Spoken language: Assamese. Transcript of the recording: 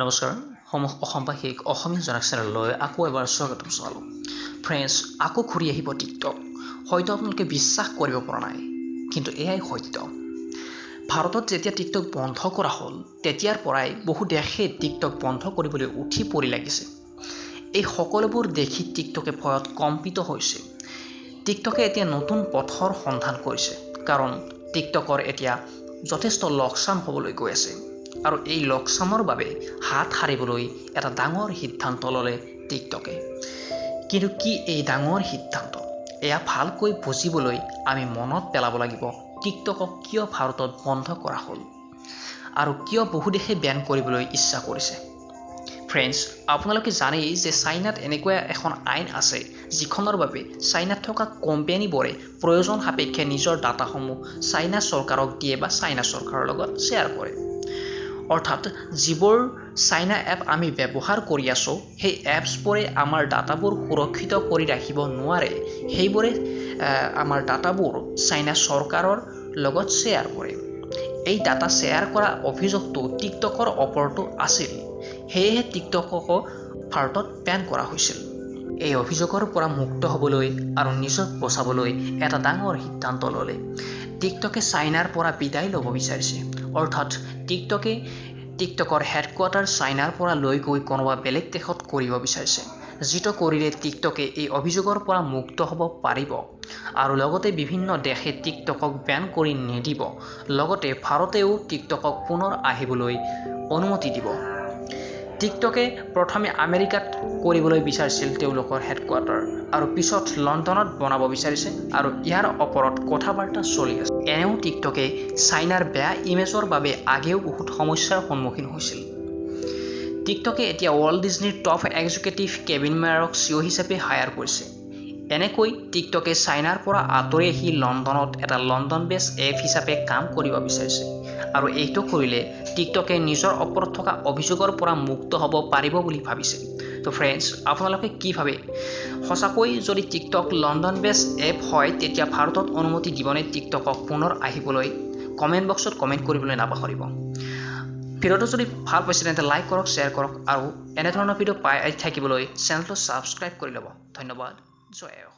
নমস্কাৰ সমূহ অসমবাসীক অসমীয়া জনক চেনেললৈ আকৌ এবাৰ স্বাগতম জনালোঁ। ফ্ৰেণ্ডছ, আকৌ ঘূৰি আহিব টিকটক। হয়তো আপোনালোকে বিশ্বাস কৰিব পৰা নাই, কিন্তু এয়াই সত্য। ভাৰতত যেতিয়া টিকটক বন্ধ কৰা হ'ল, তেতিয়াৰ পৰাই বহু দেশে টিকটক বন্ধ কৰিবলৈ উঠি পৰি লাগিছে। এই সকলোবোৰ দেখি টিকটকে ভয়ত কম্পিত হৈছে। টিকটকে এতিয়া নতুন পথৰ সন্ধান কৰিছে, কাৰণ টিকটকৰ এতিয়া যথেষ্ট লোকচান হ'বলৈ গৈ আছে। আৰু এই লোকচানৰ বাবে হাত সাৰিবলৈ এটা ডাঙৰ সিদ্ধান্ত ল'লে টিকটকে। কিন্তু কি এই ডাঙৰ সিদ্ধান্ত, এয়া ভালকৈ বুজিবলৈ আমি মনত পেলাব লাগিব টিকটকক কিয় ভাৰতত বন্ধ কৰা হ'ল আৰু কিয় বহু দেশে বেন কৰিবলৈ ইচ্ছা কৰিছে। ফ্ৰেণ্ডছ, আপোনালোকে জানেই যে চাইনাত এনেকুৱা এখন আইন আছে যিখনৰ বাবে চাইনাত থকা কোম্পানীবোৰে প্ৰয়োজন সাপেক্ষে নিজৰ ডাটাসমূহ চাইনা চৰকাৰক দিয়ে বা চাইনা চৰকাৰৰ লগত শ্বেয়াৰ কৰে। অৰ্থাৎ যিবোৰ চাইনা এপ আমি ব্যৱহাৰ কৰি আছোঁ, সেই এপছবোৰে আমাৰ ডাটাবোৰ সুৰক্ষিত কৰি ৰাখিব নোৱাৰে, সেইবোৰে আমাৰ ডাটাবোৰ চাইনা চৰকাৰৰ লগত শ্বেয়াৰ কৰে। এই ডাটা শ্বেয়াৰ কৰা অভিযোগটো টিকটকৰ ওপৰতো আছিল, সেয়েহে টিকটককো ভাৰতত বেন কৰা হৈছিল। এই অভিযোগৰ পৰা মুক্ত হ'বলৈ আৰু নিজক বচাবলৈ এটা ডাঙৰ সিদ্ধান্ত ল'লে। টিকটকে চাইনাৰ পৰা বিদায় ল'ব বিচাৰিছে। অৰ্থাৎ টিকটকে টিকটকৰ হেডকোৱাৰ্টাৰ চাইনাৰ পৰা লৈ গৈ কোনোবা বেলেগ দেশত কৰিব বিচাৰিছে, যিটো কৰিলে টিকটকে এই অভিযোগৰ পৰা মুক্ত হ'ব পাৰিব আৰু লগতে বিভিন্ন দেশে টিকটকক বেন কৰি নিদিব, লগতে ভাৰতেও টিকটকক পুনৰ আহিবলৈ অনুমতি দিব। টিকটকে প্ৰথমে আমেৰিকাত কৰিবলৈ বিচাৰিছিল তেওঁলোকৰ হেডকোৱাৰ্টাৰ আৰু পিছত লণ্ডনত বনাব বিচাৰিছে আৰু ইয়াৰ ওপৰত কথা বাৰ্তা চলি আছে। এনেও টিকটকে চাইনাৰ বেয়া ইমেজৰ বাবে আগেও বহুত সমস্যাৰ সন্মুখীন হৈছিল। টিকটকে এতিয়া ৱৰ্ল্ড ডিজনীৰ টপ এক্সিকিউটিভ কেভিন মেয়াৰক চিঅ' হিচাপে হায়াৰ কৰিছে। এনেকৈ টিকটকে চাইনাৰ পৰা আঁতৰি আহি লণ্ডনত এটা লণ্ডন বেছ এপ হিচাপে কাম কৰিব বিচাৰিছে আৰু এইটো কৰিলে টিকটকে নিজৰ ওপৰত থকা অভিযোগৰ পৰা মুক্ত হ'ব পাৰিব বুলি ভাবিছে। তো ফ্ৰেণ্ডছ, আপোনালোকে কি ভাবে? সঁচাকৈ যদি টিকটক লণ্ডন বেছ এপ হয়, তেতিয়া ভাৰতত অনুমতি দিবনে টিকটকক পুনৰ আহিবলৈ? কমেণ্ট বক্সত কমেণ্ট কৰিবলৈ নাপাহৰিব। ভিডিঅ'টো যদি ভাল পাইছে তেন্তে লাইক কৰক, শ্বেয়াৰ কৰক আৰু এনেধৰণৰ ভিডিঅ' পাই থাকিবলৈ চেনেলটো ছাবস্ক্ৰাইব কৰি ল'ব। ধন্যবাদ। জয়।